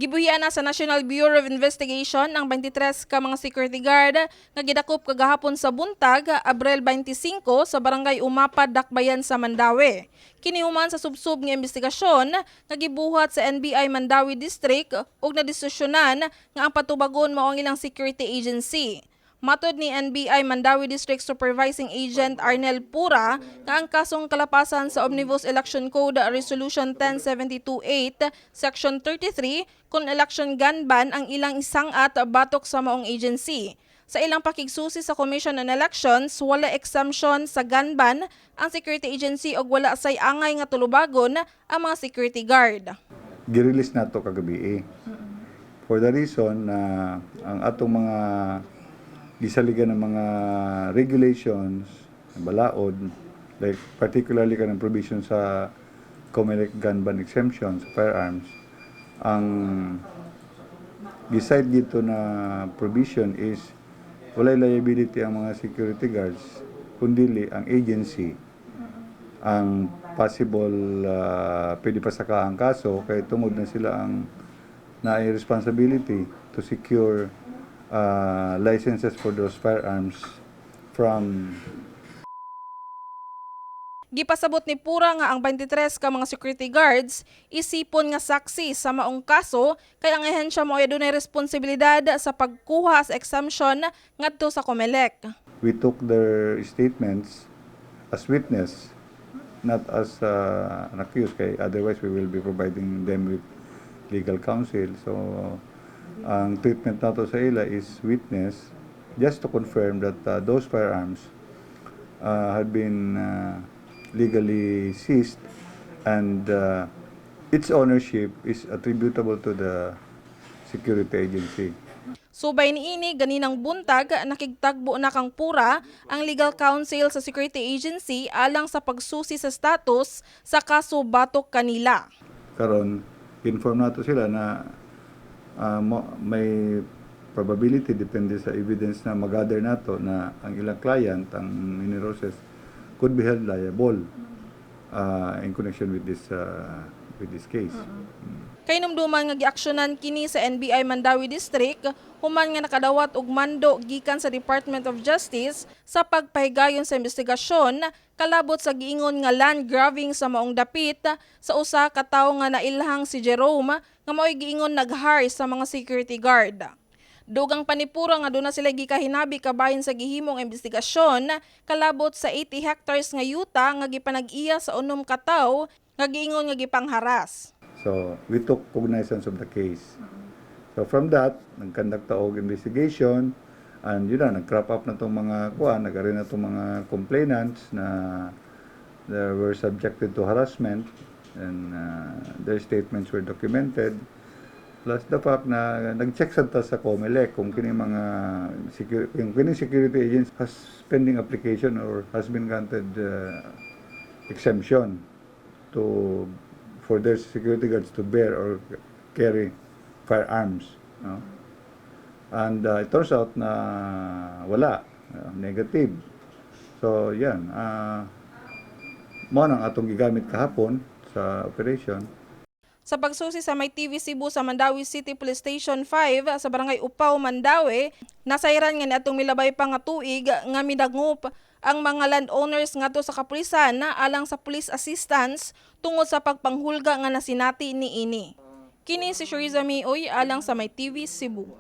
Gibuhian na sa National Bureau of Investigation ang 23 ka mga security guard nga gidakop kagahapon sa buntag, Abril 25, sa Barangay Umapad, Dakbayan sa Mandaue. Kini human sa subsob nga investigasyon nga gibuhat sa NBI Mandaue District ug nadesisyonan nga ang patubagon mao ang ilang security agency. Matod ni NBI Mandaue District Supervising Agent Arnel Pura nga ang kasong kalapasan sa Omnibus Election Code Resolution 10728 Section 33 kon election gun ban ang ilang isang-at batok sa maong agency. Sa ilang pakigsusi sa Commission on Elections, wala exemption sa gun ban ang security agency og wala say angay nga tulubagon ang mga security guard. Girelease nato kagabi eh. For the reason na ang atong mga gisaligan ng mga regulations, balaod, like particularly kanang provision sa COMELEC gun ban exemption sa firearms, ang gi-cite dito na provision is walay liability ang mga security guards, kundili ang agency ang possible pwede pa saka ang kaso kay tungod na sila ang naay responsibility to secure licenses for those firearms from Gipasabot ni Pura nga ang 23 ka mga security guards isipon nga saksi sa maong kaso kay ang ahensya mao adunay responsibilidad sa pagkuha sa exemption ngadto sa COMELEC. We took their statements as witness, not as an accused, kay otherwise we will be providing them with legal counsel. So ang treatment nato sa ila is witness, just to confirm that those firearms had been legally seized and its ownership is attributable to the security agency. Subay niini, ganinang buntag nakigtagbo na kang Pura ang legal counsel sa security agency alang sa pagsusi sa status sa kaso batok kanila. Karon, inform nato sila na may probability, depende sa evidence na mag-gather nato, na ang ilang client, ang Mineroses, could be held liable in connection with this case. Kahinumduman nga giaksyonan kini sa NBI Mandaue District human nga nakadawat og mando gikan sa Department of Justice sa pagpahigayon sa investigasyon kalabot sa giingon nga land grabbing sa maong dapit sa usa ka tawo nga nailhang si Jerome nga mao'y giingon nag-hire sa mga security guard. Dugang pa ni Pura nga duna sila gikahinabi kabahin sa gihimong investigasyon kalabot sa 80 hectares nga yuta nga gipanag-iya sa 6 ka tawo nga giingon nga gipangharas. So, we took cognizance of the case. So, from that, nag-conduct ta og investigation and yun na, nag-crop up na itong mga kuan, nag na itong mga complainants na they were subjected to harassment and their statements were documented. Plus the fact na nag-check sad ta sa COMELEC kung kini mga security, kung kini security agents has pending application or has been granted exemption to for their security guards to bear or carry firearms. No? And it turns out na wala, negative. So, yan. Mao nang atong gigamit kahapon sa operation. Sa pagsusi sa May TV Cebu sa Mandaue City Police Station 5 sa Barangay Upaw, Mandaue, nasayran nga niadtong milabay pa nga tuig nga midangop ang mga landowners ngadto sa kapulisan na alang sa police assistance tungod sa pagpanghulga nga nasinati niini. Kini si Shariza Mioy alang sa May TV Cebu.